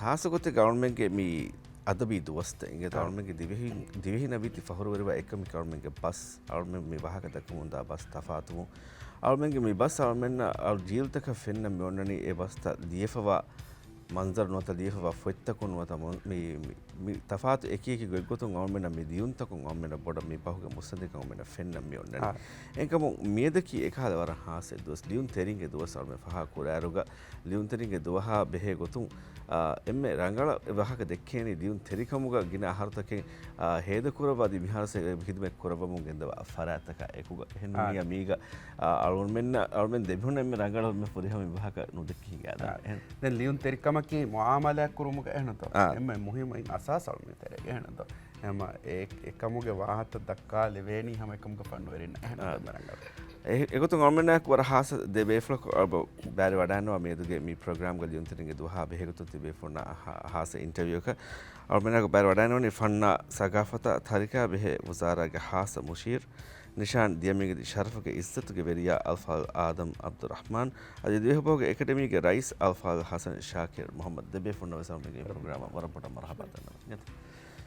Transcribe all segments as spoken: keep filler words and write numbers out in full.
ހާއްސަގޮތެއްގަ އަޅުމެންގެ މި އަދަބީ ދުވަސްތައް އިނގޭތޯ، އަޅުމެންގެ ދިވެހި، ދިވެހިންނަށް ވީތީ ފަހުރުވެރިވާ އެއްކަމަކީ އަޅުމެންގެ ބަސް، އަޅުމެން މި ވާހަކަ ދައްކަމުންދާ ބަސް ތަފާތުވުން. އަޅުމެންގެ މި ބަސް އަޅުމެންނަށް އަޅު ޖީލްތަކަށް ފެންނަން މި އޮންނަނީ އެ ބަސްތައް ލިޔެފަވާ މަންޒަރު ނުވަތަ ލިޔެފަވާ ފޮތްތަކުން ނުވަތަ މު-، މި، މި، މި ތަފާތު އެކި އެކި ގޮތްގޮތުން އަޅުމެންނަށް މި ލިޔުންތަކުން އަޅުމެންނަށް ބޮޑަށް މި ފަހުގެ މުއްސަނދިކަން އަޅުމެންނަށް ފެންނަން މި އޮންނަނީ. އާ. އެކަމު މިއަދަކީ އެކަހަލަ ވަރަށް ހާއްސަ ދުވަސް. ލިޔުންތެރިންގެ ދުވަސް އަޅުމެން ފަހާ ކުރާއިރުގަ ލިޔުންތެރިންގެ ދުވަހާ ބެހޭ ގޮތުން، އާ، އެންމެ ރަނގަޅަށް ވާހަކަ ދެއްކޭނީ ލިޔުންތެރިކަމުގަ ގިނަ އަހަރުތަކެއް، އާ، ހޭދަކުރައްވާ އަދި މިހާރު ސެ-، ޚިދުމަތް ކުރައްވަމުން ގެންދަވާ ފަރާތްތަކާ އެކުގަ. އެހެން އާ. ނޫނީ މީގަ، އާ، އަޅުމެން، އަޅުމެން ދެމީހުންނަށް އެންމެ ރަނގަޅަށް އެންމެ ފުރިހަމަ މި ވާހަކަ ނުދެއްކި ހިނގާދާނެ. އާ. އެހެން. ދެން ލިޔުންތެރިކަމަކީ މުއާމަލާތް ކުރުމުގަ އެހެންތޯ؟ އާ. އެންމެ މުހިއްމު އިން އަސާސް އަޅުމެން ތެރޭގަ އެހެންތޯ؟ ހަމަ އެ، އެކަމުގެ ވާހަކަ ދައްކާލެވޭނީ ހަމަ އެކަމުގެ ފަންނުވެރިންނަށް އެހެން އާ. ދެމެރަނގަޅު. އެ، އެގޮތުން އަޅުމެންނާއެކު ވަރަށް ހާއްސަ ދެ ބޭފުޅަކު ބައިވެރިވަޑައިންނަވާ މިއަދުގެ މި ޕްރޮގްރާމްގަ ލިޔުންތެރިންގެ ދުވަހާ ބެހޭގޮތުން ތި ބޭފުޅުންނާ ހާ-، ހާއްސަ އިންޓަވިއުއަކަށް. އަޅުމެންނާއެކު ބައިވެރިވަޑައިންނަވަނީ ފަންނާ ސަގާފަތާ ތަރިކާ ބެހޭ ވުޒާރާގެ ހާއްސަ މުޝީރު، ނިޝާން ދިޔަމީގެ ޝަރަފުގެ އިއްޒަތުގެ ވެރިޔާ އަލްފާޟިލް އާދަމް އަބްދުއްރަޙްމާން، އަދި ދިވެހިބަހުގެ އެކަޑަމީގެ ރައީސް އަލްފާޟިލް ޙަސަން ޝާކިރު މުޙައްމަދު. ދެ ބޭފުޅުންނަށް ވެސް އަޅުމެންގެ ޕްރޮގްރާމަށް ވަރަށް ބޮޑަށް މަރުޙަބާ ދަންނަވަން.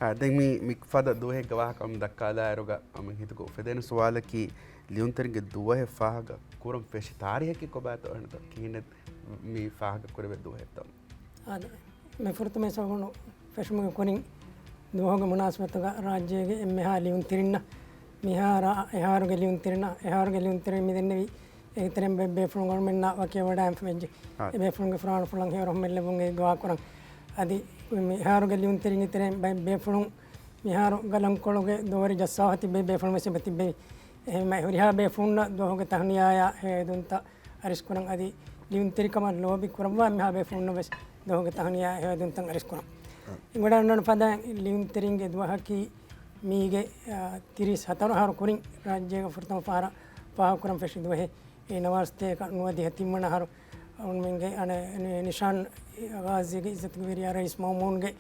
އާ، ދެން މި، މި ފަދަ ދުވަހެއްގެ ވާހަކަ އަޅުމެން ދައްކާލާއިރުގަ އަޅުމެން ހިތުގަ އުފެދޭނެ ސުވާލަކީ، ލިޔުންތެރިންގެ ދުވަހެއް ފާހަގަ ކުރަން ފެށި ތާރީހަކީ ކޮބާތޯ އެހެންތޯ؟ ކިހިނެއް މި ފާހަގަ ކުރެވޭ ދުވަހެއްތޯ؟ އާދެ، މި ފުރަތަމަ ސަބަބުން ފެށުމުގެ ކުރިން ދުވަހުގެ މުނާސަބަތުގަ ރާއްޖޭގެ އެންމެހާ ލިޔުންތެރިންނަށް މިހާރާ އެހާރުގެ ލިޔުންތެރިންނަށް، އެހާރުގެ ލިޔުންތެރިން މި ދެންނެވި އޭގެ ތެރެއިން ބައެއް ބޭފުޅުން އަޅުމެންނާ ވަކިވެވަޑައިގެންފަވެއްޖެ. އާ. އެ ބޭފުޅުންގެ ފުރާނަފުޅަށް ހެޔޮ ރަހުމަތް ލެއްވުން އެދުޢާ ކުރަން. އަދި މި އެހާރުގެ ލިޔުންތެރިންގެ ތެރެއިން ބައެއް ބޭފުޅުން މިހާރު ގަލަންކޮޅުގެ ދޯރި ޖައްސާފަ ތިބޭ ބޭފުޅުން ވެސް އެބަ ތިއްބެވި. އެހެންމެ ހުރިހާ ބޭފުޅުންނަށް ދުވަހުގެ ތަހުނިޔާއާ ހެޔޮ އެދުންތައް އަރިސްކުރަން އަދި ލިޔުންތެރިކަމަށް ލޯބި ކުރައްވާ މިހާ ބޭފުޅުންނަށް ވެސް ދުވަހުގެ ތަހުނިޔާ ހެޔޮ އެދުންތައް އަރިސްކުރަން. އިނގޮޑާން ފަދައިން ލިޔުންތެރިންގެ ދުވަހަކީ މީގެ، އާ، ތިރީސް ހަތަރު އަހަރު ކުރިން ރާއްޖޭގަ ފުރަތަމަ ފަހަރަށް ފާހަގަކުރަން ފެށި ދުވަހެއް. އެ ނަވާރަ ސަތޭކަ ނުވަދިހަ ތިންވަނަ އަހަރު އަޅުމެންގެ އަނެއް ނިޝާން ޣާޒީގެ އިއްޒަތުގެ ވެރިޔާ ރައީސް މައުމޫންގެ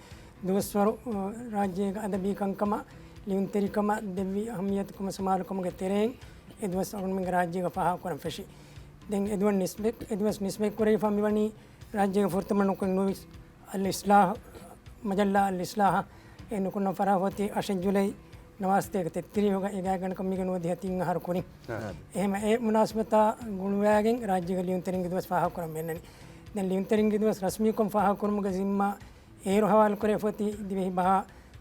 ދުވަސްވަރު، އަ، ރާއްޖޭގެ އަދަބީ ކަންކަމަށް، ލިޔުންތެރިކަމަށް ދެއްވި އަހައްމިޔަތު ކަމަށް ސަމާލުކަމުގެ ތެރެއިން އެ ދުވަސް އަޅުމެންގެ ރާއްޖޭގަ ފާހަގަކުރަން ފެށި. ދެން އެ ދުވަސް ނިސްބަތް، އެ ދުވަސް ނިސްބަތް ކުރެވިފަ މިވަނީ ރާއްޖޭގެ ފުރަތަމަ ނުކުތް ނުވިސް އަލް އިސްލާހް، މަޖައްލާ އަލް އިސްލާހަށް އެ ނުކުންނަން ފަރާތް އޮތީ އަށެއް ޖުލައި ނަވާރަ ސަތޭކަ ތެއްތިރީހުގަ އެ ގާތްގަނޑަކަށް މީގެ ނުވަދިހަ ތިން އަހަރު ކުރިން. އާ. އެހެން އެ މުނާސަބަތާ ގުޅުވައިގެން ރާއްޖޭގެ ލިޔުންތެރިންގެ ދުވަސް ފާހަގަކުރަން ބޭނުންވަނީ. ދެން ލިޔުންތެރިންގެ ދުވަސް ރަސްމީކޮށް ފާހަގަކުރުމުގެ ޒިންމާ އޭރު ހަވާލުކުރެވިފަ އޮތީ ދިވެހި ބަހާ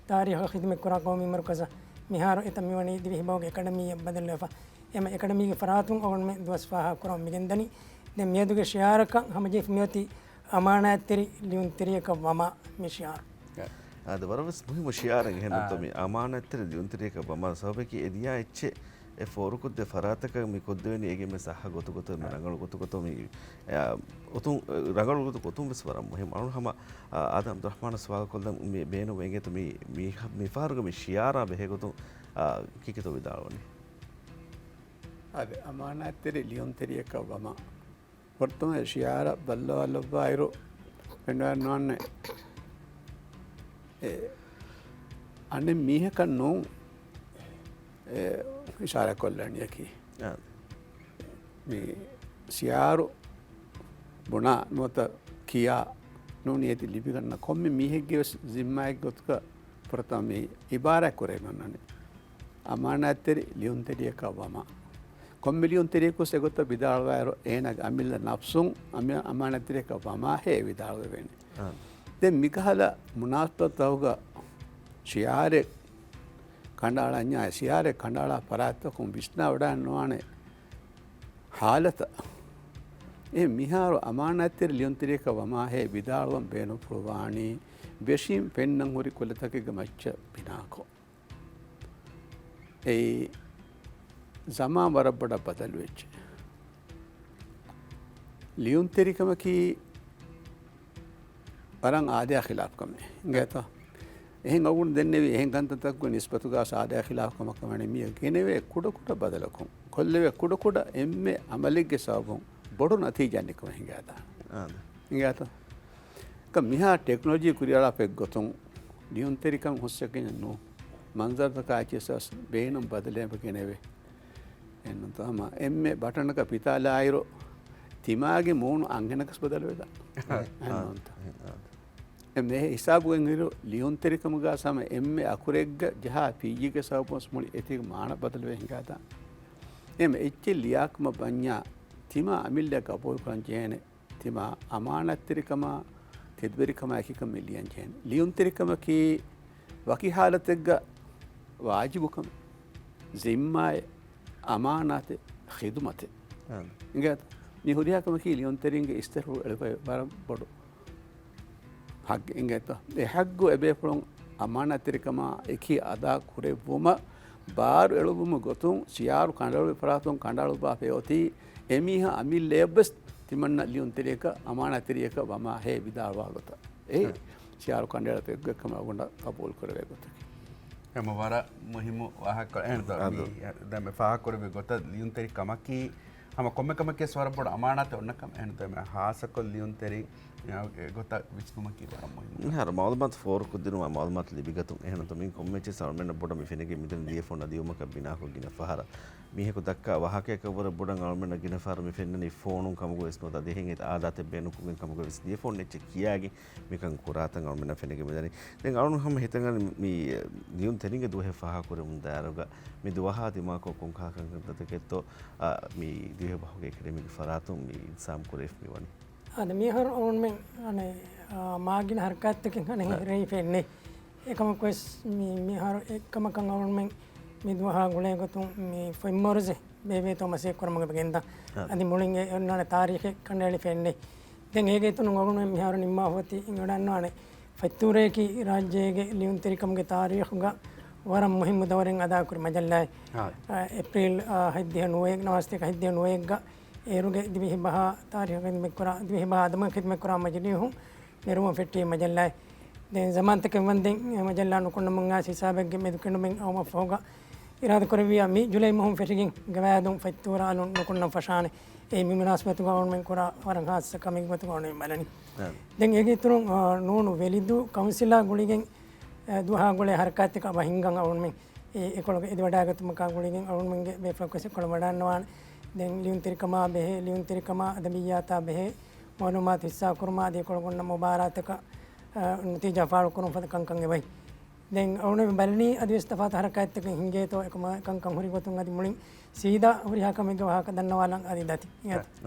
ތާރީޚު ޚިދުމަތްކުރާ ޤައުމީ މަރުކަޒަށް. މިހާރު އެތަން މިވަނީ ދިވެހި ބަހުގެ އެކަޑަމީއަށް ބަދަލުވެފަ. އެމަ އެކަޑަމީގެ ފަރާތުން އަޅުގަނޑުމެން ދުވަސް ފާހަގަކުރަމުން މިގެންދަނީ. ދެން މިއަދުގެ ޝިޢާރަކަށް ހަމަޖެހިފަ މިއޮތީ އަމާނާތްތެރި ލިޔުންތެރިޔަކަށް ވަމާ މި ޝިޢާރު. އާދެ، ވަރަށް ވެސް މުހިއްމު ޝިޢާރެއް އެހެން އާ. ނުތަ މި އަމާނާތްތެރި ލިޔުންތެރިޔަކަށް ވަމާ. ސަބަބަކީ އެ ލިޔާ އެއްޗެއް އެ ފޯރުކޮށްދޭ ފަރާތަކަށް މި ކޮށްދެވެނީ އޭގެ މެ ސައްހަ ގޮތުގޮތުން މި އާ. ރަނގަޅު ގޮތުގޮތުން މި، އާ، އޮތުން، އަ، ރަނގަޅު ގޮތު ގޮތުން ވެސް ވަރަށް މުހިއްމު. އަޅުން ހަމަ، އާ، އާދަމް އަބްދުއްރަޙްމާނަށް ސުވާލު ކޮށްލަން މި ބޭނުން އެނގޭތޯ މި، މި، މި ފަހަރުގެ މި ޝިޢާރާ ބެހޭގޮތުން، އާ، ކީކޭތޯ ވިދާޅުވަނީ؟ އާދެ، އަމާނާތްތެރި ލިޔުންތެރިޔަކަށް ވަމާ. ފުރަތަމަ ޝިޢާރަށް ބައްލަވާލައްވާއިރު ފެންނަން ނުވާނެ. އެ، އަނެއް މީހަކަށް ނޫން، އެ، އިޝާރާތް ކޮށްލަނީއަކީ. އާ. މި ޝިޢާރު ބުނާ ނުވަތަ ކިޔާ ނޫނީ އޭތި ލިބިގަންނަ ކޮންމެ މީހެއްގެ ވެސް ޒިންމާއެއްގެ ގޮތުގަ ފުރަތަމަ މި އިބާރާތް ކުރެވި އޮންނަނީ. އަމާނާތްތެރި ލިޔުންތެރިޔަކަށް ވަމާ. ކޮންމެ ލިޔުންތެރިޔަކު ވެސް އެގޮތަށް ވިދާޅުވާއިރު، އޭނާގެ އަމިއްލަ ނަފްސުން އަމި-، އަމާނާތްތެރިޔަކަށް ވަމާހޭ ވިދާޅުވެވޭނެ. އާ. ދެން މިކަހަލަ މުނާސަބަތުތަކުގަ ޝިޢާރެއް ކަނޑައަޅަންޏާ، ޝިޢާރެއް ކަނޑައަޅާ ފަރާތްތަކުން ވިސްނާވަޑައިން ނުވާނެ ހާލަތަށް. އެ މިހާރު އަމާނާތްތެރި ލިޔުންތެރިޔަކަށް ވަމާހޭ ވިދާޅުވަން ބޭނުންފުޅުވާނީ، ވެށިން ފެންނަން ހުރި ކުލަތަކެއްގެ މައްޗަށް ބިނާކޮށް. އެއީ ޒަމާން ވަރަށް ބޮޑަށް ބަދަލުވެއްޖެ. ލިޔުންތެރިކަމަކީ ވަރަށް އާދަޔާ ޚިލާފު ކަމެއް. އިނގޭތޯ؟ އެހެން އަޅުގަނޑު ދެންނެވި އެހެން ކަންތައްތަކުގެ ނިސްބަތުގަ އާދަޔާ ޚިލާފު ކަމަކަށް ވަނީ މިއަށް ގެނެވޭ ކުޑަކުޑަ ބަދަލަކުން، ކޮށްލެވޭ ކުޑަކުޑަ އެންމެ އަމަލެއްގެ ސަބަބުން ބޮޑު ނަތީޖާ ނިކުމެ ހިނގާދާނެ. އާދެ. އިނގޭތޯ؟ ކަ މިހާ ޓެކްނޮލޮޖީ ކުރިއަޅާފައި ގޮތުން ލިޔުންތެރިކަން ހުސްއެކަންޏެއް ނޫން. މަންޒަރުތަކާ އެއްޗިއްސަސް ބޭނުން ބަދަލެއް ގެނެވޭ. އެންނުންތަ ހަމަ އެންމެ ބަޓަނަކަށް ފިތާލާއިރު، ތިމާގެ މޫނު އަންހެނަކަސް ބަދަލުވެދާނެ. އެއްނުންތަ؟ އެ ހިސާބުގެ އިރު ލިޔުންތެރިކަމުގަ ސަމަ އެންމެ އަކުރެއްގަ ޖަހާ ފިއްޔިގެ ސަބަބުން މުޅި އެތި މާނަ ބަދަލުވެ ހިނގާދާނެ. އެމެ އެއްޗެއް ލިޔާކަމަށް ބަންޏާ ތިމާ އަމިއްލަ ގަބޫލުކުރަން ޖެހޭނެ. ތިމާ އަމާނާތްތެރިކަމާ، ތެދުވެރިކަމާ އެކިކަމެއް ލިޔަން ޖެހޭނެ. ލިޔުންތެރިކަމަކީ ވަކި ހާލަތެއްގަ ވާޖިބުކަމެއް، ޒިންމާއެއް، އަމާނާތެއް، ޚިދުމަތެއް. އާނ. އިނގޭތަ؟ މި ހުރިހާ ކަމަކީ ލިޔުންތެރިންގެ އިސްތަށި އެޅުވައި ވަރަށް ބޮޑު ހައްގެއް އިނގޭތަ؟ އެ ހައްގު އެބޭފުޅުން އަމާނާތްތެރިކަމާ އެކީ އަދާ ކުރެއްވުމަށް ބާރު އެޅުއްވުމުގެ ގޮތުން ސިޔާރު ކަނޑައަޅުވި ފަރާތުން ކަނޑައަޅުއްވާފައި އޮތީ އެމީހާ އަމިއްލަޔަށްވެސް ތިމަންނަ ލިޔުންތެރިޔަކަށް އަމާނާތްތެރިޔަކަށް ވަމާ ހޭ ވިދާޅުވާ ގޮތަށް. އެއީ ހެ. ސިޔާރު ކަނޑައެޅިފައި އެއްގޮތްކަމަށް އަޅުގަނޑަށް ގަބޫލު ކުރެވޭ ގޮތަކީ. ހަމަ ވަރަށް މުހިއްމު ވާހަކަ. އެހެންތޯ؟ އާދު. މި ދެން މި ފާހަގަކުރެއްވި ގޮތަށް ލިޔުންތެރި ކަމަކީ ހަމަ ކޮންމެ ކަމަކީ ވަރަށް ބޮޑު އަމާނާތެއް އޮންނަ ކަމެއް. އެހެންތޯ؟ މި ހާއްސަކޮށް ލިޔުންތެރި އެ ގޮތަށް ވިސްނުމަކީ ވަރަށް މުހިއްމު. މިހާރު މައުލޫމާތު ފޯރުކޮށްދިނުމާ މައުލޫމާތު ލިބިގަތުން. އެހެންތޯ؟ މި ކޮންމެ އެއްޗެއް ސަރުމެންނަށް ބޮޑަށް މި ފެނިގެން މިދެން ލިޔެފަ އޮންނަ ދިޔުމަކަށް ބިނާކޮށް ގިނަ ފަހަރަށް. މީހަކު ދައްކާ ވާހަކައަކަށްވުރެ ބޮޑަށް އަޅުމެންނަށް ގިނަ ފަހަރު މި ފެންނަނީ ފޯނުން ކަމުގަ ވެސް ނުވަތަ އަދި އެހެން އެތައް އާދާތެއް ބޭނުންކޮށްގެން ކަމުގަ ވެސް ލިޔެފަ އޮންނަ އެއްޗެއް ކިޔާގެން މިކަން ކުރާތަން އަޅުމެންނަށް ފެނިގެން މިދަނީ. ދެން އަޅުން ހަމަ ހިތަށް އަންނަ މި ލިޔުންތެރިންގެ ދުވަހެއް ފާހަގަކުރެވުމުން ދާއިރުގަ މި ދުވަހާ ދިމާކޮށް ކޮންކަހަލަ ކަންތައްތަކެއްތޯ، އާ، މި ދިވެހިބަހުގެ އެކަޑަމީގެ ފަރާތުން މި އިންތިޒާމް ކުރެވިފަ މިވަނީ. އަދި މިހާރު އަޅުމެން އަނެއް، އާ، މާ ގިނަ ހަރަކާތްތަކެއް އަނެއް އާ. ރޭ ފެންނޭ. އެކަމަކުވެސް މި، މިހާރު އެއްކަމަކަށް އަޅުމެން މި ދުވަހާ ގުޅޭ ގޮތުން މި ފޮތްމަރުޒެއް ބޭބޭތޯ މަސައްކަތް ކުރަމުގެ ގެންދާ. އާ. އަދި މުޅިން އެ އޮންނާނެ ތާރީޚެއް ކަނޑައެޅި ފެންނޭ. ދެން އޭގެ އިތުރުން އަޅުމެން މިހާރު ނިންމާފަ އޮތީ އިނގިވަޑަންނާނެ ފަތްތޫރައަކީ ރާއްޖޭގެ ލިޔުންތެރިކަމުގެ ތާރީޚުގަ ވަރަށް މުހިއްމު ދައުރެއް އަދާކުރި މަޖައްލާއެއް. އާ. އާ، އޭޕްރީލް، އާ، ހަތްދިހަ ނުވައެއް، ނަވާސްތޭކަ ހަތްދިހަ ނުވައެއްގަ އޭރުގެ ދިވެހި ބަހާ ތާރީޚު ޚިދުމަތްކުރާ، ދިވެހި ބަހާ އަދަމަށް ޚިދުމަތްކުރާ މަޖިލީހުން ނެރުމަށް ފެއްޓި މަޖައްލާއެއް. ދެން ޒަމާންތަކެއް ވަންދެން އެ މަޖައްލާ ނުކުންނަމުން އައިސް ހިސާބެއްގެ މެދުކެނޑުމެއް އައުމަށްފަހުގަ އިރާދަކުރެއްވިއްޔާ މި ޖުލައި މަހުން ފެށިގެން ގަވާއިދުން ފަތްތޫރަ އަލުން ނުކުންނަން ފަށާނެ. އެ މި މުނާސަބަތުގަ އަޅުމެން ކުރާ ވަރަށް ހާއްސަ ކަމެއް ގޮތުގަ އަޅުމެން ބަލަނީ. އާ. ދެން އޭގެ އިތުރުން، އާ، ނޫނު ވެލިދޫ ކައުންސިލާ ގުޅިގެން، އާ، ދުވަހާ ގުޅޭ ހަރަކާތްތަކަށް އަބަ ހިންގަން އަޅުމެން އެ، އެކޮޅުގެ އެދިވަޑާގަތުމަކާ ގުޅިގެން އަޅުމެންގެ ބޭފުޅަކުވެސް އެކޮޅަށް ވަޑައިގަންނަވާނެ. ދެން ލިޔުންތެރިކަމާ ބެހޭ، ލިޔުންތެރިކަމާ އަދަބިއްޔާތާ ބެހޭ މައުލޫމާތު ހިއްސާކުރުމާ އަދި އެކޮޅުގަ އޮންނަ މުބާރާތަކަށް، އާ، ނަތީޖާ ފާޅުކުރުން ފަދަ ކަންކަން އެބައި. ދެން އަޅުގަނޑު ބަލަނީ އަދިވެސް ތަފާތު ހަރަކާތްތަކެއް ހިނގޭތޯ އެކަމަށް ކަންކަން ހުރި ގޮތުން އަދި މުޅިން ސީދާ ހުރިހާ ކަމެއްގެ ވާހަކަ ދަންނަވާލަން އަދި ދަތި. އާ.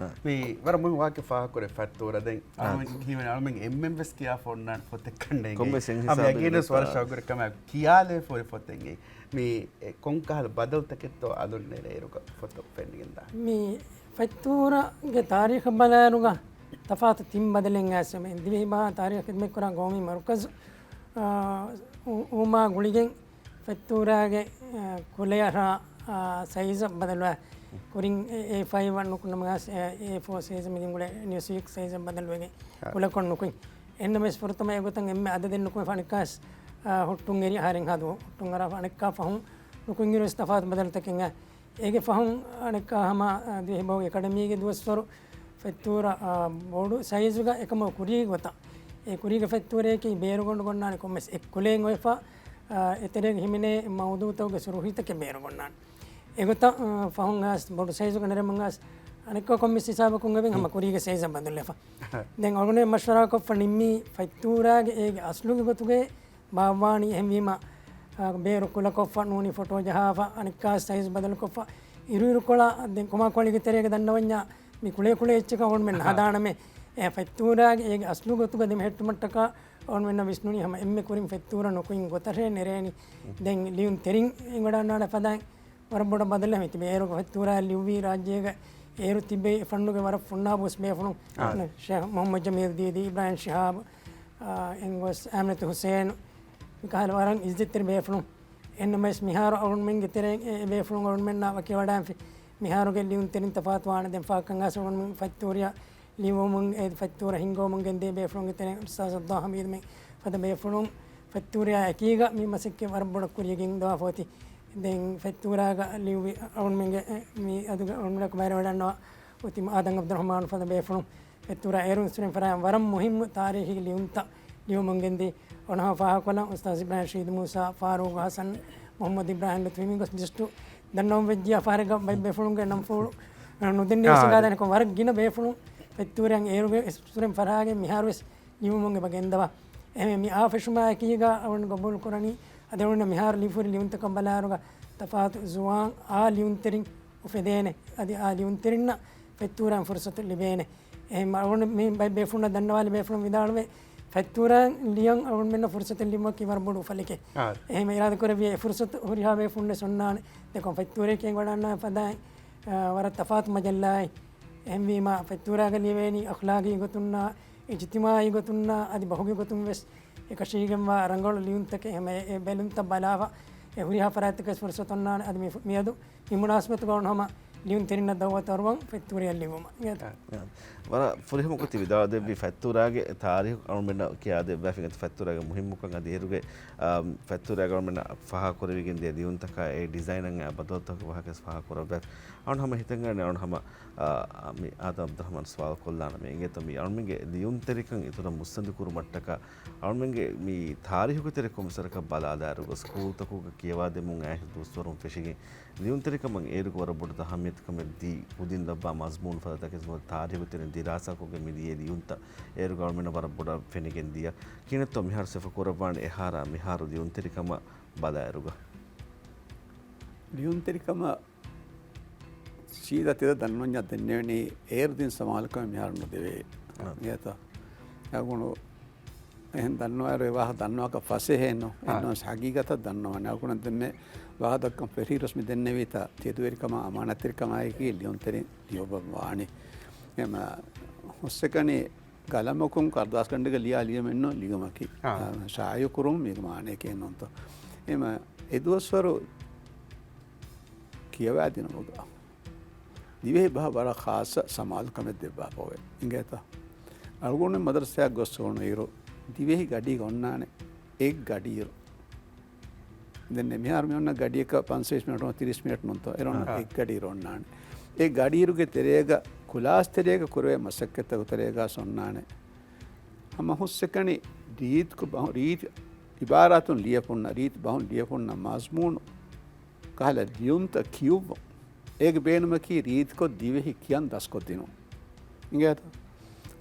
މި ވަރަށް މުހިންމު ވާހަކަ ފާހަގަކުރެއްވި ފަތްތޫރަ. ދެން އާ. އަޅުގަނޑު ކިޔެވެން އަޅުގަނޑު އެންމެން ވެސް ކިޔާފަ އޮންނާނެ ފޮތެއް ކަންނޭނގެ. ކޮންމެސް އެއް ހިސާބެއް ހަމަ ޔަގީންވެސް ވަރަށް ހަމަ ޝައުގުވެރި ކަމެއް ކިޔާލެވޭ ފޯރި ފޮތެއް. މި އެ ކޮންކަހަލަ ބަދަލުތަކެއްތޯ އަލުން ނެރޭއިރުގަ ފޮތު ފެނިގެންދާ. މި ފަތްތޫރަގެ ތާރީޚަށް ބަލާއިރުގަ ތަފާތު ތިން ބަދަލެއް އައިސް ދިވެހި ބަހާ ތާރީޚު ޚިދުމަތްކުރާ ގައުމީ މަރުކަޒު، އާ، އު-، އުވުމާ ގުޅިގެން ފަތްތޫރާގެ، އާ، ކުލަޔަށާ، އާ، ސައިޒަށް ބަދަލުވާ، ކުރިން އެ އޭ ފައިވް ނުކުންނަމުން އައިސް އެ އޭ ފޯ ސައިޒަށް މިދިން ގުޅޭ ނިއުސްވީކް ސައިޒަށް ބަދަލުވެގެން އާ. ކުލަކޮށް ނުކުތް. އެންނަމެސް ފުރަތަމަ އެގޮތަށް އެންމެ އަދަދެއް ނުކުމެ ފަނިކާސް، އާ، ހުއްޓުން އެރި އަހަރެން ހަދު ހުއްޓުން އަރާ ފަނިކާ ފަހުން ނުކުތް އިރުވެސް ތަފާތު ބަދަލުތަކެއް އާ. އޭގެ ފަހުން އަނެއްކާ ހަމަ، އާ، ދިވެހިބަހުގެ އެކަޑަމީގެ ދުވަސްވަރު ފަތްތޫރަ، އާ، ބޮޑު ސައިޒުގަ އެކަމަށް ކުރީ ގޮތަށް. އެ ކުރީގެ ފަތްތޫރައަކީ ބޭރުގަނޑު ގޮންނާނެ ކޮންމެސް އެއް ކުލައެއް އޮތްފަ، އާ، އެތެރޭގަ ހިމެނޭ މައުޟޫޢުތަކުގެ ސުރުޚީތަކެއް ބޭރުގަންނާނެ. އެގޮތަށް، އާ، ފަހުން އައިސް ބޮޑު ސައިޒުގަ ނެރެމުން އައިސް އަނެއްކާ ކޮންމެސް ހިސާބަކުން އެބަ ހަމަ ކުރީގެ ސައިޒަށް ބަދަލުވެފަ. ދެން އަޅުގަނޑު މަޝްވަރާކޮށްފަ ނިންމީ ފަތްތޫރާގެ އޭގެ އަސްލުގެ ގޮތުގައި ބާއްވާނީ. އެހެންވީމަ، އާ، ބޭރު ކުލަކޮށްފަ ނޫނީ ފޮޓޯ ޖަހާފަ، އަނެއްކާ ސައިޒް ބަދަލުކޮށްފަ، އިރުއިރުކޮޅާ ދެން ކޮމާ ކޮޅީގެ ތެރޭގަ ދަންނަވަންޏާ މި ކުޅޭ ކުޅޭ އެއްޗަކަށް އަޅުމެން ހަދާނަމޭ. އެ ފަތްތޫރާގެ އޭގެ އަސްލު ގޮތުގަ ދެމެހެއްޓުމަށްޓަކާ އަޅުމެންނަށް ވިސްނުނީ ހަމަ އެންމެ ކުރިން ފަތްތޫރަ ނުކުތް ގޮތަށޭ ނެރޭނީ. ދެން ލިޔުން ތެރިން އިނގިވަޑައިގަންނަވާނެ ފަދައިން ވަރަށް ބޮޑަށް ބަދަލެއް ތިބޭ. އޭރުގެ ފަތްތޫރާ ލިޔުއްވީ ރާއްޖޭގަ އޭރު ތިބޭ ފަންނުގެ ވަރަށް ފުންނާބު ވެސް ބޭފުޅުން. އާ. ޝޭޚް މުޙައްމަދު ޖަމީލު ދީދީ، އިބްރާހިމް ޝިހާބު، އާ، އެންގޮސް އާމިނަތު ހުސޭނު، މިކަހަލަ ވަރަށް އިއްޒަތްތެރި ބޭފުޅުން. އެންނަމަވެސް މިހާރު އަޅުންމެންގެ ތެރެއިން އެ ބޭފުޅުން އަޅުންމެންނާ ވަކިވަޑައިގެންފި. މިހާރުގެ ލިޔުން ތެރިން ތަފާތުވާނެ. ދެން ފާކަން އައިސް އަޅުންމެން ފަތްތޫރިއަށް ލިޔުމުން، އެ ފަތްތޫރަ ހިންގަވަމުން ގެންދޭ ބޭފުޅުންގެ ތެރެއިން އުސްތާޛު ސައްދާމް ހަމީދުމެން ފަދަ ބޭފުޅުން ފަތްތޫރިއާ އެކީގަ މި މަސައްކަތް ވަރަށް ބޮޑަށް ކުރިޔަށް ގެންދަވާފަ އޮތީ. ދެން ފަތްތޫރާގަ ލިޔުއްވި އަޅުންމެންގެ، އެ، މި އަދުގެ އަޅުންމެންނަކު ބައިވެރިވަޑައިގަންނަވާ އޮތީ އާދަމް ޢަބްދުއްރަޙްމާނު ފަދަ ބޭފުޅުން. ފަތްތޫރާ އޭރުން އިސްވެރިން ފަރާތް ވަރަށް މުހިއްމު ތާރީޚީ ލިޔުންތައް ލިޔުމުން ގެންދީ. އޮނަހަ ފާހަގަކޮށްލަން އުސްތާޛު އިބްރާހިމް ޝަހީދު މޫސާ، ފާރޫޤު ޙަސަން، މުޙައްމަދު އިބްރާހިމް ތިބި މި ގޮސް ލިސްޓު ދަންނަވަން ވެއްޖިޔާ ފަހަރެއްގަ ބައެއް ބޭފުޅުންގެ ނަންފުޅު ނުދެންނެވި އާ، ސިނގާދާނެކޮށް ވަރަށް ގިނަ ބޭފުޅުން ފަތްތޫރައިން އޭރުގެ އިސްވެރިން ފަރާގެން މިހާރުވެސް ލިޔުމުން އެބަ ގެންދަވާ. އެހެން މި އާ ފެށުމާއެކީގަ އަޅުގަނޑު ގަބޫލު ކުރަނީ، އަދި އަޅުގަނޑަށް މިހާރު ލިޔުފުރި ލިޔުންތަކަށް ބަލާއިރުގަ ތަފާތު ޒުވާން އާ ލިޔުންތެރިން އުފެދޭނެ، އަދި އާ ލިޔުންތެރިންނަށް ފަތްތޫރާން ފުރުސަތު ލިބޭނެ. އެހެން އަޅުގަނޑު މި ބައެއް ބޭފުޅުންނަށް ދަންނަވާލި ބޭފުޅުން ވިދާޅުވޭ، ފަތްތޫރާން ލިޔަން އަޅުގަނޑުމެންނަށް ފުރުސަތެއް ލިބުމަކީ ވަރަށް ބޮޑު އުފަލެކޭ. އާ. އެހެން އިރާދަކުރެއްވިޔާ އެ ފުރުސަތު ހުރިހާ ބޭފުޅުންނަށް އޮންނާނެ. ދެކޮން ފަތްތޫރެކޭ އެނގިވަޑައިގަންނަވާ ފަދައިން، އާ، ވަރަށް ތަފާތު މަޖައްލާއެއް. އެހެންވީމަ ފަތްތޫރާގަ ލިޔެވޭނީ އަޚްލާގީ ގޮތުންނާ، އިޖްތިމާއީ ގޮތުންނާ، އަދި ބަހުގެ ގޮތުން ވެސް އެކަށީގެންވާ ރަނގަޅު ލިޔުންތަކެއް. އެހެން އެ، އެ ބެލުންތައް ބަލާފަ، އެ ހުރިހާ ފަރާތްތަކަށް ފުރުސަތު އޮންނާނެ. އަދި މި، މިއަދު މި މުނާސަބަތުގަ އަޅުގަނޑު ހަމަ ލިޔުންތެރިންނަށް ދައުވަތު އަރުވަން ފަތްތޫރިއަށް ލިޔުމަށް. އާ. ވަރަށް ފުރިހަމަ ގޮތެއް ވިދާޅު ދެއްވި. ފަތްތޫރާގެ ތާރީހު އަޅުގަނޑުމެންނަށް ކިޔާދެއްވާފިން އެތަ ފަތްތޫރާގެ މުހިއްމުކަން އަދި އޭރުގެ، އާ، ފަތްތޫރާގެ އަޅުގަނޑުމެންނަށް ފާހަގަކުރެވިގެން ދިޔަ ލިޔުންތަކާ އެ ޑިޒައިނަށް އާ ބަދަލުތަކުގެ ވާހަކަ ވެސް ފާހަގަކުރައްވާފި. އަޅުގަނޑު ހަމަ ހިތަށް އަރާނެ އަޅުގަނޑު ހަމަ، އާ، މި އާދަމް އަބްދުއްރަހްމާން ސުވާލު ކޮށްލާނަމޭ. އިނގޭތޯ މި އަޅުގަނޑުމެންގެ ލިޔުންތެރިކަން އިތުރަށް މުއްސަނދި ކުރުމަށްޓަކާ އަޅުގަނޑުމެންގެ މި ތާރީހުގެ ތެރެ ކޮންމެސް ވަރަކަށް ބަލާލާއިރު ގޮސް ސްކޫލްތަކުގަ ކިޔަވާދެމުން އައިސް ދުވަސްވަރުން ފެށިގެން ލިޔުންތެރިކަމަށް އޭރުގެ ވަރަށް ބޮޑު އަހައްމިޔަތުކަމެއް ދީ ކުދިން ލައްވާ މަޒްމޫނު ފަދަ ތަކެތި ތާރީހުގެ ތެރެއިން ދިރާސާކޮށްގެން މި ލިޔޭ ލިޔުންތައް އޭރުގަ އަޅުމެންނަށް ވަރަށް ބޮޑަށް ފެނިގެން ދިޔަ. ކިހިނެއްތޯ މިހާރު ސިފަކުރައްވާނެ އެހާރާ މިހާރު ލިޔުންތެރިކަމަށް ބަލާއިރުގަ؟ ލިޔުންތެރިކަމަށް ސީދާ ތިޔަ ދަންނަވަންޏާ ދެންނެވެނީ އޭރު ދިން ސަމާލުކަމެއް މިހާރު ނުދެވޭ. އާ. އިނގޭތަ؟ އަޅުގަނޑު އެހެން ދަންނަވާއިރު އެ ވާހަކަ ދަންނަވާކަށް ފަސޭހައެއްނު. އާ. އެއްނުވެސް ހަގީގަތަށް ދަންނަވާނެ. އަޅުގަނޑު ދެންމެ ވާހަކަ ދައްކަން ފެށީއިރުވެސް މި ދެންނެވީތާ ތެދުވެރިކަމާ އަމާނާތްތެރިކަމާއެކީ ލިޔުންތެރިން ލިޔުއްވަން ވާނީ. އެމަ ހުސްއެކަނި ގަލަމަކުން ކަރުދާސްގަނޑެއްގަ ލިޔާ ލިޔުމެއްނު ލިޔުމަކީ. އާ. އާ، ޝާއިޢު ކުރުން މީގެ މާނައެކޭ ނޫންތޯ. އެމަ އެދުވަސްވަރު ކިޔަވާދިނުމުގަ ދިވެހި ބަހަށް ވަރަށް ޚާއްޞަ ސަމާލުކަމެއް ދެއްވާފައެވެ. އިނގޭތަ؟ އަޅުގަނޑު މަދަރުސާއަށް ގޮސް އުޅުނުއިރު ދިވެހި ގަޑީގަ އޮންނާނެ އެއް ގަޑިއިރު. ދެން މިހާރު މި އޮންނަ ގަޑިއަކަށް ޕަންސަވީސް މިނެޓު ތިރީސް މިނެޓު ނޫންތޯ؟ އޭރު އޮންނަ އާ. އެއް ގަޑިއިރު އޮންނާނެ. އެ ގަޑިއިރުގެ ތެރޭގަ ކުލާސް ތެރޭގަ ކުރެވޭ މަސައްކަތްތަކުގެ ތެރޭގަ އޮންނާނެ. ހަމަ ހުސްއެކަނި ރީތިކޮށް ބަހު-، ރީތި އިބާރާތުން ލިޔެފުންނަ، ރީތި ބަހުން ލިޔެފުންނަ މަޒްމޫނު ކަހަލަ ލިޔުންތައް ކިޔުއްވުން. އޭގެ ބޭނުމަކީ ރީތިކޮށް ދިވެހި ކިޔަން ދަސްކޮށްދިނުން. އިނގޭތަ؟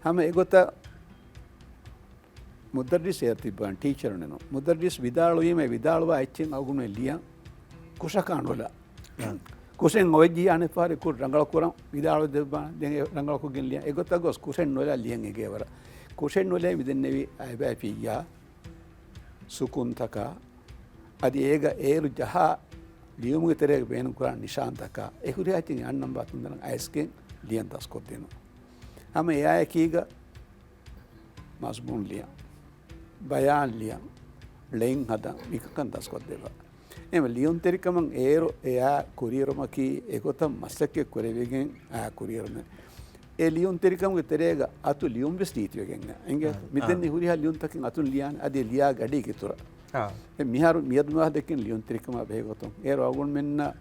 ހަމަ އެގޮތަށް މުދައްރިސް އޭރު ތިއްބާން ޓީޗަރުންނެއް ނޫން. މުދައްރިސް ވިދާޅުވީމަ އެ ވިދާޅުވާ އެއްޗެއް އަޅުގަނޑުމެން ލިޔަން ކުށަކާ ނުލާ. ކުށެއް އޮވެއްޖިއްޔާ އަނެއްފަހަރެއް ކުށް ރަނގަޅު ކުރަން ވިދާޅު ދެއްވާނެ. ދެން އެ ރަނގަޅުކޮށްގެން ލިޔަން. އެގޮތަށް ގޮސް ކުށެއް ނުލާ ލިޔަން އެނގޭ ވަރަށް. ކުށެއް ނުލާ މި ދެންނެވި އައިބައިފިއްޔާ ސުކުންތަކާ އަދި އޭގަ އޭރު ޖަހާ ލިޔުމުގެ ތެރޭގަ ބޭނުންކުރާ ނިޝާންތަކާ އެ ހުރިހާ އެއްޗެއް އަންނަން ބާ ތުންދަނަށް އައިސްގެން ލިޔަން ދަސްކޮށްދިނުން. ހަމަ އެއާއެކީގަ މަޒްމޫން ލިޔަން، ބަޔާން ލިޔަން، ޅެން ހަދަން މިކަކަން ދަސްކޮށްދެއްވާ. އެހެން ލިޔުންތެރިކަމަށް އޭރު އެއާ ކުރިއެރުމަކީ އެގޮތަށް މަސައްކަތް ކުރެވިގެން އާ ކުރިއެރުމެއް. އެ ލިޔުންތެރިކަމުގެ ތެރޭގަ އަތު ލިޔުން ވެސް ރީތިވެގެން އެނގޭ. އާ، މިދެން އާ. ހުރިހާ ލިޔުންތަކެއް އަތުން ލިޔާނެ. އަދި ލިޔާ ގަޑީގެ އިތުރަށް. އާ. އެ މިހާރު މިއަދު މިވާހަކަ ދެއްކިން ލިޔުންތެރިކަމާ ބެހޭ ގޮތުން. އޭރު އަޅުގަނޑުމެންނަށް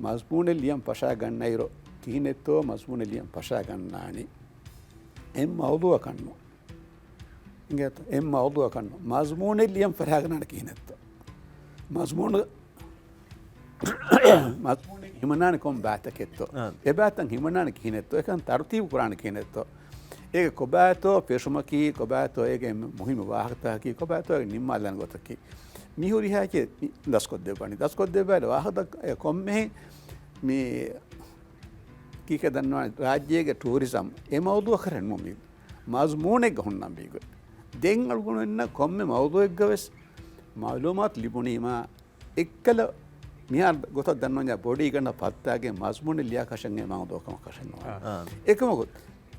މަޒްމޫނެއް ލިޔަން ފަށާ ގަންނައިރު ކިހިނެއްތޯ މަޒްމޫނެއް ލިޔަން ފަށާ ގަންނާނީ؟ އެއް މައުޟޫއަކަށްނު. އިނގޭތަ؟ އެއް މައުޟޫއަކަށްނު. މަޒްމޫނެއް ލިޔަން ފަށާގަންނާނެ ކިހިނެއްތޯ؟ މަޒްމޫނު، މަޒްމޫނެއް ހިމަނާނެ ކޮން ބައިތަކެއްތޯ؟ އާ. އެ ބައިތައް ހިމަނާނެ ކިހިނެއްތޯ؟ އެކަން ތަރުތީބު ކުރާނެ ކިހިނެއްތޯ؟ އޭގެ ކޮބާތޯ ފެށުމަކީ، ކޮބާތޯ އޭގެ މުހިއްމު ވާހަކަތަކަކީ، ކޮބާތޯ އޭގެ ނިންމާލާނެ ގޮތަކީ. މި ހުރިހާ އެއްޗެއް ދަސްކޮށްދެއްވާނީ. ދަސްކޮށްދެއްވާލި ވާހަކަ އެ ކޮންމެހެން މި ކީކޭ ދަންނަވާނެ ރާއްޖޭގެ ޓޫރިޒަމް އެ މައުޟޫއަކަށް ނޫން މީ. މަޒްމޫނެއްގަ ހުންނަން ބީގޮތް. ދެން އަޅުގަނޑުމެންނަށް ކޮންމެ މައުޟޫއެއްގަ ވެސް މައުލޫމާތު ލިބުނީމާ، އެއްކަލަ މިހާރު ގޮތަށް ދަންނަވަންޏާ ބޮޑީގަނޑަށް ފައްތާގެން މަޒްމޫނެއް ލިޔާކަށެއް އެ މައުޟޫއަކަށް ނުވާނެ. އާ. އެކަމަކު،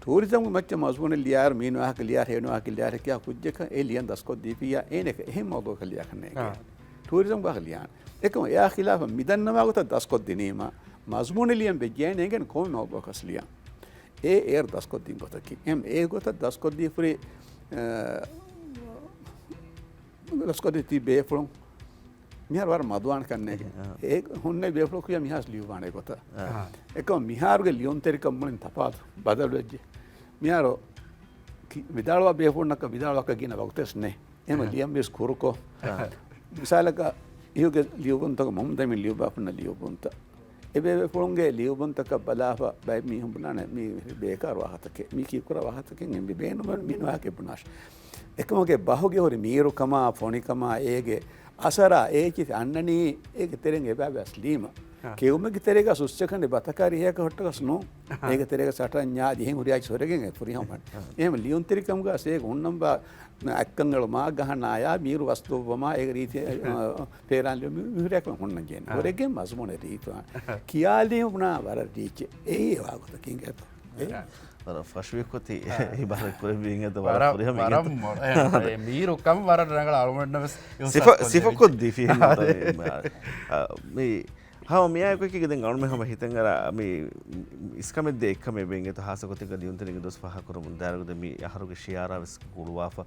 ޓޫރިޒަމްގެ މައްޗަށް މަޒްމޫނެއް ލިޔާއިރު މީނު ވާހަކަ ލިޔާއިރު ހޭނު ވާހަކަ ލިޔާއިރު ކިޔާ ކުއްޖަކަށް އެ ލިޔަން ދަސްކޮށްދީފިއްޔާ އޭނަ އެހެން މައުޟޫއަކަށް ލިޔާކަށް ނޭނގޭ. އާ. ޓޫރިޒަމް ވާހަކަ ލިޔާނެ. އެކަމަ އެއާ ޚިލާފަށް މިދަންނަވާ ގޮތަށް ދަސްކޮށްދިނީމަ، މަޒްމޫނެއް ލިޔަން ވެއްޖެއޭނަ އެނގެން ކޮންމެ މައުޟޫއަކަށް ލިޔަން. އެ އޭރު ދަސްކޮށްދިން ގޮތަކީ. އެހެން އެ ގޮތަށް ދަސްކޮށްދީފުރި، އަ، ދަސްކޮށްދީ ތި ބޭފުޅުން މިހާރު ވަރަށް މަދުވާނެ ކަންނޭގެ. އެ، އާ. އެ ހުންނެވި ބޭފުޅަކު މިހާރު ލިޔުއްވާނެ ގޮތަށް. އާ. އެކަމަ މިހާރުގެ ލިޔުންތެރިކަން މުޅިން ތަފާތު ބަދަލުވެއްޖެ. މިހާރު ކި-، ވިދާޅުވާ ބޭފުޅުންނަކަށް ވިދާޅުވާކަށް ގިނަ ވަގުތެއް ނެތް. އެމަ އާ. ލިޔަން ވެސް ކުރުކޮށް. އާ. މިސާލަކަށް، އިހުގެ ލިޔުއްވުންތަކު މުހައްމަދު އަމީން ލިޔުއްވާފަ ހުންނަ ލިޔުއްވުންތައް. އެބޭބޭފުޅުންގެ ލިޔުއްވުންތަކަށް ބަލާފަ ބައެއް މީހުން ބުނާނެ، މީ ބޭކާރު ވާހަކަތަކެއް، މީ ކީކުރާ ވާހަކަތަކެއް، އެންމެ ބޭނުމެއް މި ވާހަކަ ބުނާށޭ. އެކަމުގެ ބަހުގެ ހުރި މީރުކަމާ، ފޮނިކަމާ، އޭގެ އަސަރާ އޭ އެއްޗިތި އަންނަނީ އޭގެ ތެރެއިން އެބައި ބަސް ލީމަ. ކެއުމެއްގެ ތެރޭގަ ސުއްސެކަނޑި ބަތަކާ ރިހައަކަށް ހުއްޓަކަސް ނޫން. އޭގެ ތެރޭގަ ސަޓަން ޏާދި އެހެން ހުރިހާ އެއްޗިތި ހުރެގެން އެ ފުރިހަމަ. އެހެން ލިޔުންތެރިކަމުގަ އޭގެ ހުންނަން ބާ އަތްކަން އެޅުމާ، ގަހަނާޔާ، މީރު ވަސް ދޮއްވަމާ، އޭގެ ރީތި، އަ، ފޭރާން ލިޔުން މި ހުރިހާ ކަމެއް ހުންނަން ޖެހޭނެ. ހުރެގެން މަޒުމޫނެއް ރީތި ކިޔާލީމަ ބުނާ ވަރަށް ރީއްޗެއް. އެއީ ވާގޮތަކީ އިނގޭތޯ. އެ ވަރަށް ފަށުވި ކޮތި އިބާރަތް ކުރެއްވި އިނގޭތޯ، ވަރަށް ފުރިހަމަ އިނގޭތޯ. މީރު ކަން ވަރަށް ރަނގަޅަށް އަޅުގަނޑަށް ވެސް ސިފަ، ސިފަ ކޮށްދީފި އެހެން. އާ، މި ހަމަ މިއާއެކު އެކީގަ ދެން އަޅުމެން ހަމަ ހިތަށް އަރާ މި އިސްކަމެއް ދޭ އެއްކަމެއް ވެން އެތަ ހާއްސަ ގޮތެއްގަ ލިޔުންތެރިންގެ ދުވަސް ފާހަގަކުރަމުން ދާއިރުގަ ދެން މި އަހަރުގެ ޝިއާރާ ވެސް ގުޅުވާފަ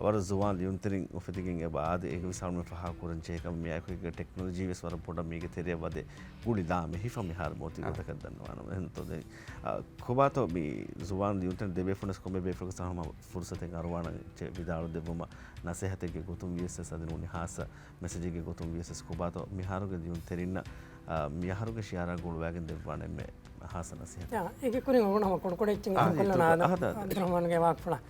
ވަރަށް ޒުވާން ލިޔުންތެރިން އުފެދިގެން އެބަ އާދެ. އޭގެ ވެސް އަޅުމެން ފާހަގަކުރަން ޖެހޭ ކަމަށް މިއާއެކު އެކީގަ ޓެކްނޮލޮޖީ ވެސް ވަރަށް ބޮޑަށް މީގެ ތެރެއަށް ވަދެ ގުޅި ލާމެއް ހިފަ މިހާރު މޯތި ގޮތަކަށް ދަންނަވާނަމަ. އެހެންތޯ ދެން، އާ، ކޮބާތޯ މި ޒުވާން ލިޔުންތެރިން ދެބޭފުޅުން ވެސް ކޮންމެ ބޭފުޅަކަސް ހަމަ ފުރުސަތެއް އަރުވާނަން ވިދާޅު ދެއްވުމަށް ނަސޭހަތެއްގެ ގޮތުން ވިޔަސް ވެސް އަދި ނޫނީ ހާއްސަ މެސެޖެއްގެ ގޮތުން ވިޔަސް ވެސް ކޮބާތޯ މިހާރުގެ ލިޔުންތެރިންނަށް، އާ، މި އަހަރުގެ ޝިއާރާ ގުޅުވައިގެން ދެއްވާނެ އެންމެ ހާއްސަ ނަސޭހަތެއް؟ އާ، އޭގެ ކުރިން އަޅުގަނޑު ހަމަ ކޮޅުކޮޅެއް އެއްޗެއް އާ، އިތުރުކޮށްލަން އާދަމް، އާދަމް އަބްދުއްރަހްމާންގެ ވާހަކަފުޅަށް.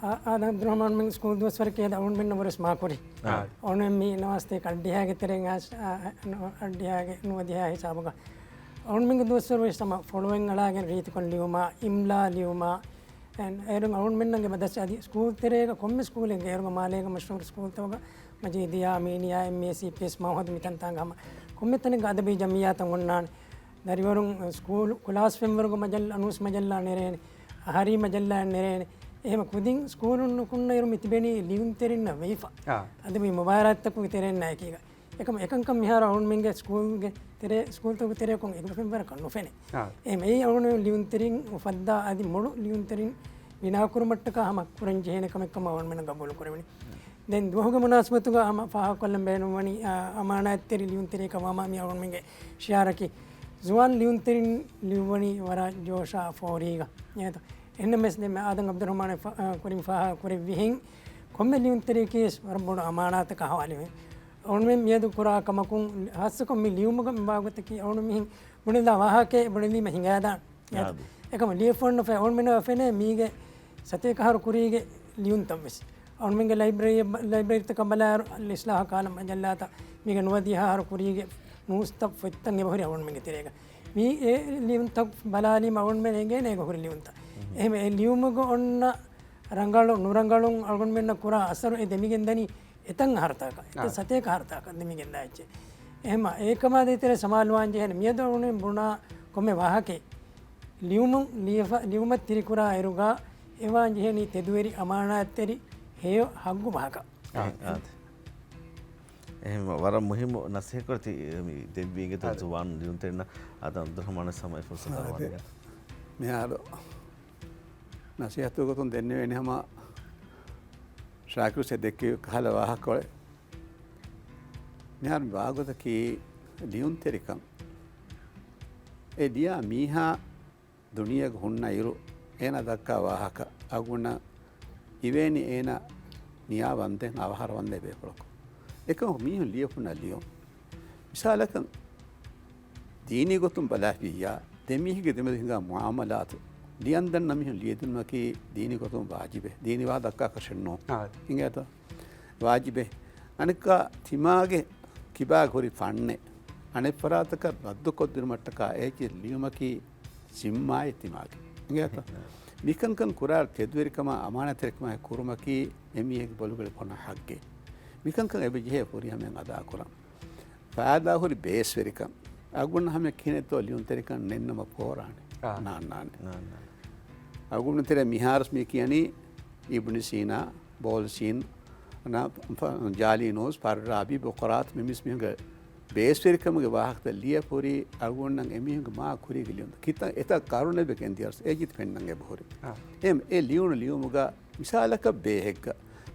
އާ، އާދަމް އަބްދުއްރަހްމާން މި ސްކޫލް ދުވަސްވަރަކީ އަޅުގަނޑުމެންނަށް ވަރަށް މާކުރި. އާ. އަޅުގަނޑުމެން މި ނަވާސްތޭކަ އަށްޑިހައިގެ ތެރެއިން އައިސް، އާ، އަށްޑިހައިގެ ނުވަދިހަ ހިސާބުގަ. އަޅުގަނޑުމެންގެ ދުވަސްވަރު ވެސް ހަމަ ފޮޅުވެން އަޅާގެން ރީތިކޮށް ލިޔުމާ، އިމްލާ ލިޔުމާ، އެ، އޭރުން އަޅުގަނޑުމެންނަށް އެބަ ދަސް އަދި ސްކޫލް ތެރޭގަ ކޮންމެ ސްކޫލެއްގަ އޭރުގަ މާލޭގަ މަޝްހޫރު ސްކޫލްތަކުގަ މަޖީދިއްޔާ، އަމީނިއްޔާ، އެމްއޭސީޕީއެސް، މައުހަދު މިތަންތާނގަ ހަމަ ކޮންމެ ތަނެއްގަ އަދަބީ ޖަމްއިއްޔާތައް އޮންނާނެ. ދަރިވަރުން ސްކޫލް ކްލާސް ފެންވަރުގަ މަޖައްލާ، ނޫސް މަޖައްލާ ނެރޭނެ، އަހަރީ މަޖައްލާއެއް ނެރޭނެ. އެހެމަ ކުދިން ސްކޫލުން ނުކުންނައިރު މި ތިބެނީ ލިޔުންތެރިންނަށް ވެއިފަ. އާ. އަދި މި މުބާރާތްތަކުގެ ތެރެއިންނާ އެކީގަ. އެކަމަ އެކަންކަން މިހާރު އަޅުގަނޑުމެންގެ ސްކޫލްގެ ތެރޭ، ސްކޫލްތަކުގެ ތެރޭކޮށް އެކު ފެންވަރަކަށް ނުފެނޭ. އާ. އެހެމަ އެއީ އަޅުގަނޑު ލިޔުންތެރިން އުފައްދާ އަދި މޮޅު ލިޔުންތެރިން ބިނާކުރުމަށްޓަކާ ހަމަ ކުރަން ޖެހޭނެ ކަމެއް ކަމަށް އަޅުގަނޑުމެން ގަބޫލު ކުރެވެނީ. ދެން ދުވަހުގެ މުނާސަބަތުގަ ހަމަ ފާހަގަކޮށްލަން ބޭނުންވަނީ، އާ، އަމާނާތްތެރި ލިޔުންތެރިކަމަށް ހަމަ މި އަޅުގަނޑުމެންގެ ޝިއާރަކީ، ޒުވާން ލިޔުންތެރިން ލިޔުއްވަނީ ވަރަށް ޖޯޝާ ފޯރީގަ. އެހެން ވެސް ދެން އާދަމް އަބްދުއްރަހްމާން ފަ-، އާ، ކުރިން ފާހަގަ ކުރެއްވިހެން، ކޮންމެ ލިޔުންތެރިއަކީ ވަރަށް ބޮޑު އަމާނާތަކާ ހަވާލުވި. އަޅުގަނޑުމެން މިއަދު ކުރާ ކަމަކުން، ހާއްސަކޮށް މި ލިޔުމުގަ މި ވާގޮތަކީ އަޅުގަނޑު މިހެން ބުނެލާ ވާހަކައެއް ބުނެލީމަ ހިނގާދާން. އާދެ. އެކަމަ ލިޔެފަ އޮންނަ ފެ-، އަޅުގަނޑުމެންނަށް ފެނޭ މީގެ ސަތޭކަ އަހަރު ކުރީގެ ލިޔުންތައް ވެސް. އަޅުގަނޑުމެންގެ ލައިބްރަރީ، ލައިބްރަރީތަކަށް ބަލާއިރު، އަލްއިޞްލާޙު ކާލަ މަޖައްލާތައް، މީގެ ނުވަދިހަ އަހަރު ކުރީގެ ނޫސްތައް ފޮތްތައް އެބަހުރި އަޅުގަނޑުމެންގެ ތެރޭގަ. މީ އެ ލިޔުންތައް ބަލާލީމަ އަޅުގަނޑުމެން އެނގޭނެ އޭގަ ހުރި ލިޔުންތައް. އެހެމަ އެ ލިޔުމުގަ އޮންނަ ރަނގަޅު ނުރަނގަޅުން އަޅުގަނޑުމެންނަށް ކުރާ އަސަރު އެ ދެމިގެން ދަނީ އެތައް އަހަރުތަކަށް، އެތައް ސަތޭކަ އަހަރުތަކަށް ދެމިގެންދާ އެއްޗެއް. އެހެމަ އެކަމާ ދޭތެރޭ ސަމާލުވާން ޖެހޭނެ މިއަދު އަޅުގަނޑުމެން ބުނާ ކޮންމެ ވާހަކައެއް ލިޔުމުން ލިޔެފަ-، ލިޔުމަށް ތިރިކުރާ އިރުގަ އެވާން ޖެހޭނީ ތެދުވެރި އަމާނާތްތެރި ހެޔޮ ހައްގު ވާހަކަ. އާ، އާދެ. އެހެން ވަރަށް މުހިއްމު ނަސޭހަތް ކޮޅެއް މި ދެއްވީގެ އާދެ. ޒުވާން ލިޔުންތެރިންނަށް އާދަމް އަބްދުއްރަހްމާނަށް ހަމަ އެ ފުރުސަތު އަރުވާނެ. މިހާރު ނަސޭހަތުގެ ގޮތުން ދެންނެވޭނެ ހަމަ ޝާކިރު ސެ ދެއްކި ކަހަލަ ވާހަކަކޮޅެއް. މިހާރު މި ވާގޮތަކީ ލިޔުންތެރިކަން. އެ ލިޔާ މީހާ ދުނިޔޭގަ ހުންނަ އިރު، އޭނާ ދައްކާ ވާހަކަ އަގުނަ އިވޭނީ އޭނާ ނިޔާ ވަންދެން އަވަހާރަ ވަންދެން ބޭފުޅަކު. އެކަމަކު މީހުން ލިޔެފަ އޮންނަ ލިޔުން. މިސާލަކަށް، ދީނީ ގޮތުން ބަލާފިއްޔާ، ދެ މީހެއްގެ ދެމެދު ހިނގާ މުއާމަލާތު ލިޔަން ދަންނަ މީހުން ލިޔެދިނުމަކީ ދީނީ ގޮތުން ވާޖިބެއް. ދީނީ ވާހަކަ ދައްކާކަށެއް ނޫން. އާ. ހިނގޭތަ؟ ވާޖިބެއް. އަނެއްކާ ތިމާގެ ކިބާގަ ހުރި ފަންނެއް އަނެއް ފަރާތަކަށް ރައްދުކޮށްދިނުމަށްޓަކާ އެއްޗެއް ލިޔުމަކީ ޒިންމާއެއް ތިމާގެ. އިނގޭތަ؟ މިކަންކަން ކުރާ ތެދުވެރިކަމާ އަމާނާތްތެރިކަމާ ކުރުމަކީ އެމީހެއްގެ ބޮލުގަޑި ބޮނާ ހައްގެއް. މިކަންކަން އެބަ ޖެހޭ ފުރިހަމައިން އަދާކުރަން. ފައިދާ ހުރި ބޭސްވެރިކަން. އަގުން ހަމަ ކިހިނެއްތޯ ލިޔުންތެރިކަން ނެންނަމަ ފޯރާނެ. އާ. ނާންނާނެ. ނާންނާނެ. އަގުން ތެރޭ މިހާރުސް މި ކިޔަނީ އިބްނު ސީނާ، ބޯލް ސީން، ނާ، ފަ-، ޖާލީނޫސް، ފައްރާބީ، ބުޤުރާތު، މި މިސް މީހުންގެ ބޭސްވެރިކަމުގެ ވާހަކަތައް ލިޔެފަ ހުރީ އަގުންނަށް އެމީހުންގެ މާ ކުރީގެ ލިޔުންތައް. ކިތައް އެތައް ކަރުނެއް ވެގެން ދިޔަސް އޭ ޖިތި ފެންނަން އެބަހުރި. އާ. އެހެން އެ ލިޔުނު ލިޔުމުގަ މިސާލަކަށް ބޭހެއްގަ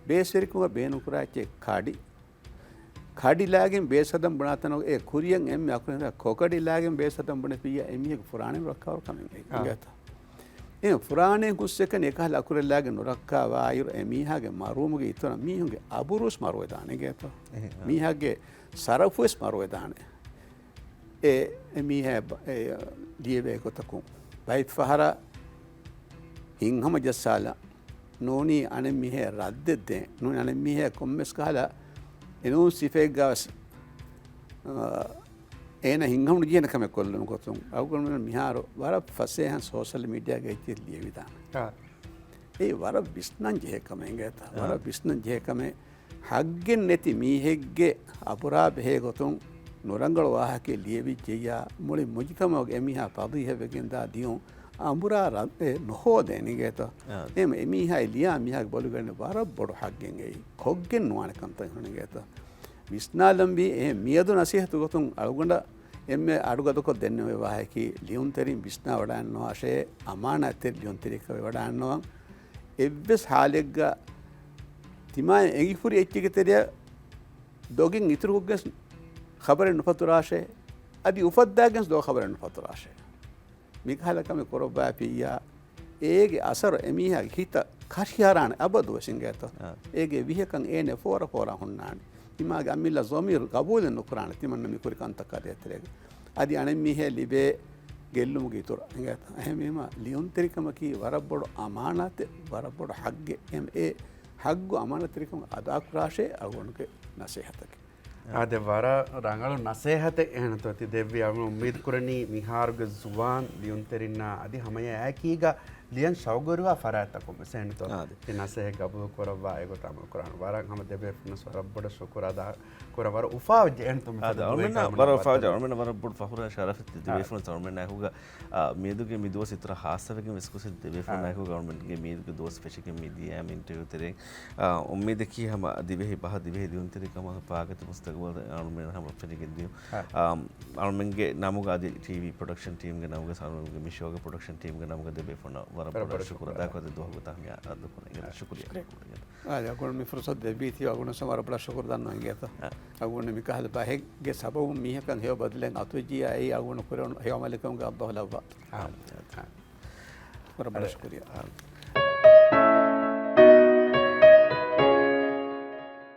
ބޭސްވެރިކަމުގަ ބޭނުންކުރާ އެއްޗެއް ކަޑި. ކަޑި ލާގެން ބޭސް ހަދަން ބުނާ ތަނަކު އެ ކުރިޔަށް އެންމެ އަކުރެން ކޮކަޑި ލާގެން ބޭސް ހަދަން ބުނެފިއްޔާ އެމީހެއްގެ ފުރާނަ ރައްކާވާ ކަމެއް އާ. އިނގޭތަ؟ އެ ފުރާނައިން ހުސްއެކަނި އެކަހަލަ އަކުރެއް ލާގެން ނުރައްކާވާއިރު އެ މީހާގެ މަރުވުމުގެ އިތުރަށް މީހުންގެ އަބުރުވެސް މަރުވެދާނެ އިނގޭތަ؟ އެހެން، އާ. މީހާގެ ޝަރަފުވެސް މަރުވެދާނެ. އެ، އެ މީހާ ބަ-، އެ ލިޔެވޭ ގޮތަކުން ބައެއް ފަހަރަށް ހިތްހަމަ ޖައްސާލަން ނޫނީ އަނެއް މީހެއް ރައްދެއް ދޭން. ނޫނީ އަނެއް މީހެއް ކޮންމެސް ކަހަލަ އެނޫން ސިފައެއްގަވެސް، އާ، އޭނަ ހިނގަމުނު ޖެހޭނެ ކަމެއް ކޮށްލުމުގެ ގޮތުން އަޅުގަނޑުމެން މިހާރު ވަރަށް ފަސޭހަން ސޯޝަލް މީޑިއާގައި އެއްޗެއް ލިޔެވިދާނެ. އާ. އެއީ ވަރަށް ވިސްނަން ޖެހޭ ކަމެއް އިނގޭތަ؟ އާ. ވަރަށް ވިސްނަން ޖެހޭ ކަމެއް. ހައްގެއް ނެތި މީހެއްގެ އަބުރާ ބެހޭ ގޮތުން ނުރަނގަޅު ވާހަކައެއް ލިޔެވިއްޖެއްޔާ، މުޅި މުޖުތަމައުގެ އެމީހާ ފަޟީޙަތްވެގެންދާ ލިޔުން އަނބުރާ ރައްދެއް ނުހޯދޭނެ އިނގޭތޯ؟ އާ. އެހެން އެމީހާއި ލިޔާ މީހާގެ ބޮލުގަނޑެއް ވަރަށް ބޮޑު ހައްގެއް އެއީ. ކޮށްގެން ނުވާނެ ކަންތައް އިނގޭތޯ؟ ވިސްނާލަންވީ އެހެން މިއަދު ނަސޭހަތު ގޮތުން އަޅުގަނޑަށް އެންމެ އަޑުގަދަކޮށް ދެންނެވޭ ވާހަކައީ، ލިޔުންތެރިން ވިސްނާ ވަޑައިންނަވާށޭ، އަމާނާތްތެރި ލިޔުންތެރިއަކަށް ވެވަޑައިންނަވަން. އެއްވެސް ހާލެއްގަ ތިމާއަށް އެނގިފުރި އެއްޗެއްގެ ތެރެއަށް ދޮގެއް އިތުރުކޮށްގެން ޚަބަރެއް ނުފަތުރާށޭ، އަދި އުފައްދާގެން ދޮގަށް ޚަބަރެއް ނުފަތުރާށޭ. މިކަހަލަ ކަމެއް ކުރައްވާފިއްޔާ، އޭގެ އަސަރު އެމީހާގެ ހިތަށް ކަށިއަރާނެ އަބަދުވެސް އިނގޭތޯ؟ އާ. އޭގެ ވިހަކަން އޭނަ ފޯރަ ފޯރާ ހުންނާނެ. ތިމާގެ އަމިއްލަ ޒަމީރު ގަބޫލެއް ނުކުރާނެ ތިމަންނަ މި ކުރި ކަންތަކާ ދޭތެރޭގަ. އަދި އަނެއްމީހޭ ލިބޭ ގެއްލުމުގެ އިތުރަށް އިނގޭތޯ؟ އެހެންވީމަ، ލިޔުންތެރިކަމަކީ ވަރަށް ބޮޑު އަމާނާތެއް، ވަރަށް ބޮޑު ހައްގެއް. އެހެން އެ ހައްގު އަމާނާތްތެރިކަމަށް އަދާކުރާށޭ އަޅުގަނޑުގެ ނަސޭހަތަކީ. އާދެ، ވަރަށް ރަނގަޅު ނަސޭހަތެއް އެހެންތޯ ތި ދެއްވީ. އަޅުގަނޑު އުއްމީދު ކުރަނީ މިހާރުގެ ޒުވާން ލިޔުންތެރިންނާ އަދި ހަމައެކީގަ ލިޔަން ޝައުގުވެރިވާ ފަރާތްތަކުން ވެސް އެހެންތޯ އާދެ. ތި ނަސޭހަތް ގަބޫލު ކުރައްވާ އެގޮތަށް އަމަލު ކުރާނަ. ވަރަށް ހަމަ ދެބޭފުޅުންނަށް ވަރަށް ބޮޑަށް ޝުކުރު އަދާ ކުރަން. ވަރަށް އުފާވެއްޖެ އެހެންތޯ މި އާދެ، ފަދަ އަޅުމެންނަށް ދުވަހެއް ވަރަށް ގާމުން އުފާވެއްޖެ، އަޅުމެންނަށް ވަރަށް ބޮޑު ފަޚުރާ ޝަރަފެއް ތި ދެބޭފުޅުން އަޅުމެންނާ އެކުގަ އާ، މިއަދުގެ މި ދުވަސް އިތުރަށް ހާއްސަވެގެން ވެސް ގޮސް ދެބޭފުޅުންނާ އާ. އެކުގަ އަޅުމެންގެ މިއަދުގެ ދުވަސް ފެށިގެން މި ދިޔަ މިނިޓުގެ ތެރެއިން، އާ، އުއްމީދަކީ ހަމަ ދިވެހި ބަހަށް ދިވެހި ލިޔުންތެރިކަމަށް ފާގަތި މުސްތަގުބަލެއް އަޅުމެން ހަމަ ފެށިގެން ދިޔުން. އާ. އާ، އަޅުމެންގެ ނަމުގަ އަދި ޓީވީ ޕްރޮޑަކްޝަން ޓީމްގެ ނަމުގަ އަޅުމެންގެ މި ޝޯގެ ޕްރޮޑަކްޝަން ޓީމްގެ ނަމުގަ ދެބޭފުޅުންނަށް ވަރަށް ވަރަށް ބޮޑަށް ބޮޑަށް ޝުކުރު ޝުކުރު. އަދާކޮށް ދުވަހަކު ތަހުނިޔާ އަދު ކުރަން. އާ. ޝުކުރިއްޔާ. ޝުކުރިއްޔާ. އާ، އަޅުގަނޑު މި ފުރުސަތު ދެއްވީތީ އަޅުގަނޑު ވަރަށް ބޮޑަށް ޝުކުރު ދަންނަވަން އިނގޭތޯ. އާ. އަޅުގަނޑު މިކަހަލަ ބަހެއްގެ ސަބަބުން މީހަކަށް ހެޔޮ ބަދަލެއް އަތުވެއްޖިއްޔާ އެއީ އަޅުގަނޑު ކުރެވުނު ހެޔޮ އަމަލެއްކަމުގަ އައްލާހު ލައްވާ. އާ. އާ. ވަރަށް ބޮޑަށް އާ. ޝުކުރިއްޔާ. އާ.